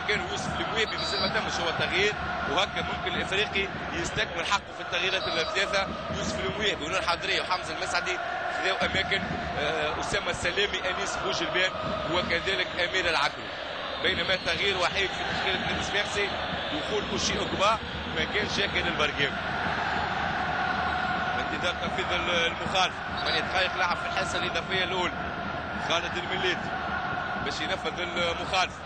مكانه يوسف المويبي، مازال ما تمش هو التغيير، وهكا ممكن الافريقي يستكمل حقه في التغييرات الثلاثة. يوسف المويبي ونور حضريه وحمزة المسعدي خذاو اماكن اسامة السلامي، انيس بوجلبان وكذلك امير العكري. بينما تغيير وحيد في تشكيله النادي الصفاقسي دخول اوشي اوكبا مكان شاكر البرقاوي. انتظار تنفيذ المخالفة، 8 دقائق لعب في الحصة الاضافية الاولى. خالد المليتي باش ينفذ المخالفة.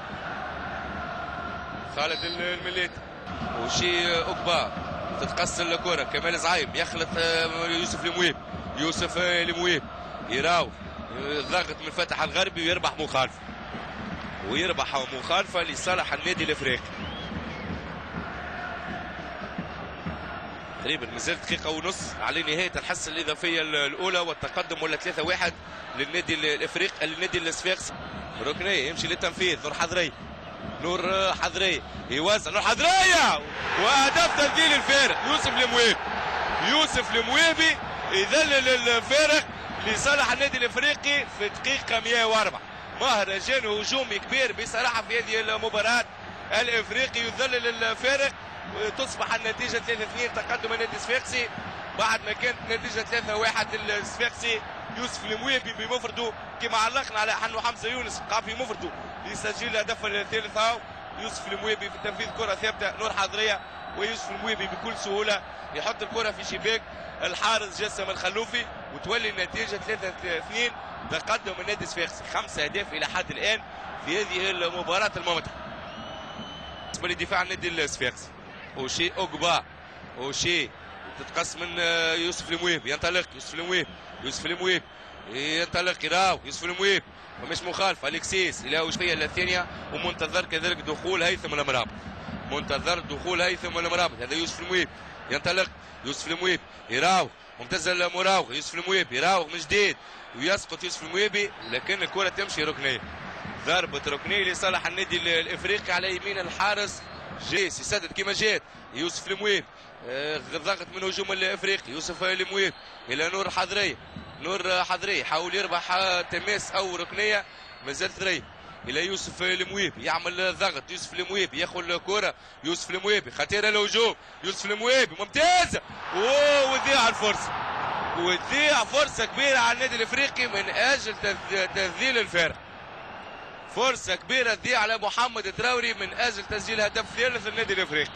خالد المليتي وشي اوكبا، تتقص الكره، كمال زعيم يخلط يوسف المويب، يوسف المويب يراو ضغط من فتح الغربي ويربح مخالفة، ويربح مخالفة لصالح النادي الافريقي. تقريبا مازال دقيقة ونص على نهاية الحصة الاضافية الاولى، والتقدم ولا 3-1 للنادي الافريقي للنادي الصفاقسي. ركنيه يمشي للتنفيذ، نور حضري، نور حضري يوزع، نور حضريه وهدف تذليل الفارق. يوسف المويبي، يوسف المويبي يذلل الفارق لصالح النادي الافريقي في دقيقة 104. مهرجان هجومي كبير بصراحة في هذه المباراة، الافريقي يذلل الفارق وتصبح النتيجة 3-2 تقدم النادي الصفاقسي بعد ما كانت النتيجة 3-1 للصفاقسي. يوسف المويبي بمفرده كما علقنا على انه حمزة يونس قام في مفرده لتسجيل الهدف الثالث. يوسف المويبي في تنفيذ كره ثابتة، نور حضريه ويوسف المويبي بكل سهولة يحط الكره في شباك الحارس جسم الخلوفي، وتولي النتيجة 3-2 تقدم النادي الصفاقسي. 5 اهداف الى حد الان في هذه المباراة الممتعة. بالنسبة لدفاع النادي الصفاقسي، اوشي اوكبا، اوشي تتقص من يوسف المويب، ينطلق يوسف المويب، يوسف المويب ينطلق، يراو يوسف المويب، فمش مخالفة. الكسيس الى وشفيه الثانية، ومنتظر كذلك دخول هيثم المرابط، منتظر دخول هيثم المرابط. هذا يوسف المويب ينطلق، يوسف المويب يراو، ممتاز المراوغ، يوسف المويب يراوغ من جديد ويسقط يوسف المويبي، لكن الكره تمشي ركنيه، ضربه ركنيه لصالح النادي الافريقي على يمين الحارس جيس، يسدد كما جات يوسف المويب، ضغط من هجوم الافريقي، يوسف المويب الى نور حضريه، نور حضريه يحاول يربح تماس او ركنيه، مازال ثري الى يوسف المويب يعمل ضغط، يوسف المويب ياخذ الكره، يوسف المويبي خطيرة الهجوم، يوسف المويبي ممتازة، وتضيع الفرصة، وتضيع فرصة كبيرة على النادي الافريقي من اجل تذليل الفارق. فرصة كبيرة تضيع على محمد تراوري من اجل تسجيل هدف ثالث للنادي الافريقي.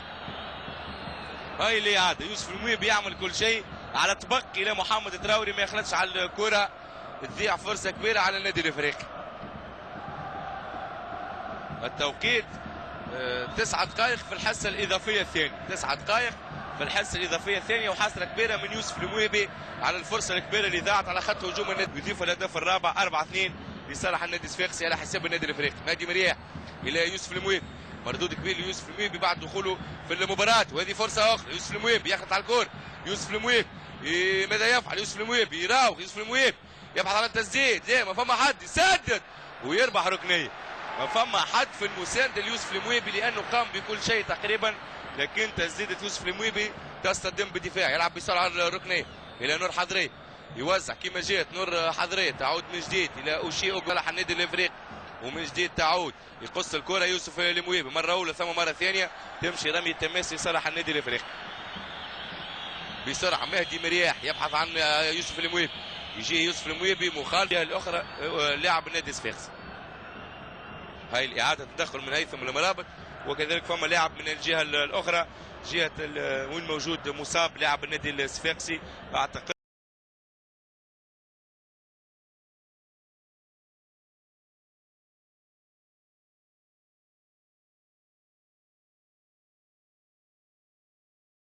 هاي اللي عادة يوسف المويب يعمل كل شيء على طبق الى محمد تراوري، ما يخلطش على الكره، تضيع فرصة كبيرة على النادي الافريقي. التوقيت 9 دقائق في الحصة الاضافية الثانية، 9 دقائق في الحصة الاضافية الثانية، وحسره كبيرة من يوسف المويبي على الفرصة الكبيرة اللي ضاعت على خط هجوم النادي. يضيف الهدف الرابع 4-2 لصالح النادي الصفاقسي على حساب النادي الافريقي. مهدي مرياح الى يوسف المويبي، مردود كبير ليوسف المويبي بعد دخوله في المباراة، وهذه فرصة اخرى. يوسف المويبي ياخذ على الكور، يوسف المويبي ماذا يفعل؟ يوسف المويبي يراوغ، يوسف المويبي يبحث على التسديد، ليه ما فما حد، يسدد ويربح ركنيه. ما فما حد في المساندة ليوسف المويبي لانه قام بكل شيء تقريبا، لكن تسديده يوسف المويبي تصطدم بدفاع. يلعب بسرعة الركنيه الى نور حضري، يوزع كما جات نور حضري، تعود من جديد الى اوشي اوغلا النادي الافريقي، ومن جديد تعود يقص الكره يوسف المويبي مرة اولى ثم مرة ثانية، تمشي رمي التماس لصالح النادي الافريقي. بسرعة مهدي مرياح يبحث عن يوسف المويبي، يجي يوسف المويبي مخالفة الاخرى لاعب النادي الصفاقسي. هاي الاعادة تدخل من هيثم المرابط، وكذلك فما لاعب من الجهة الاخرى، جهة وين موجود مصاب لاعب النادي الصفاقسي اعتقد.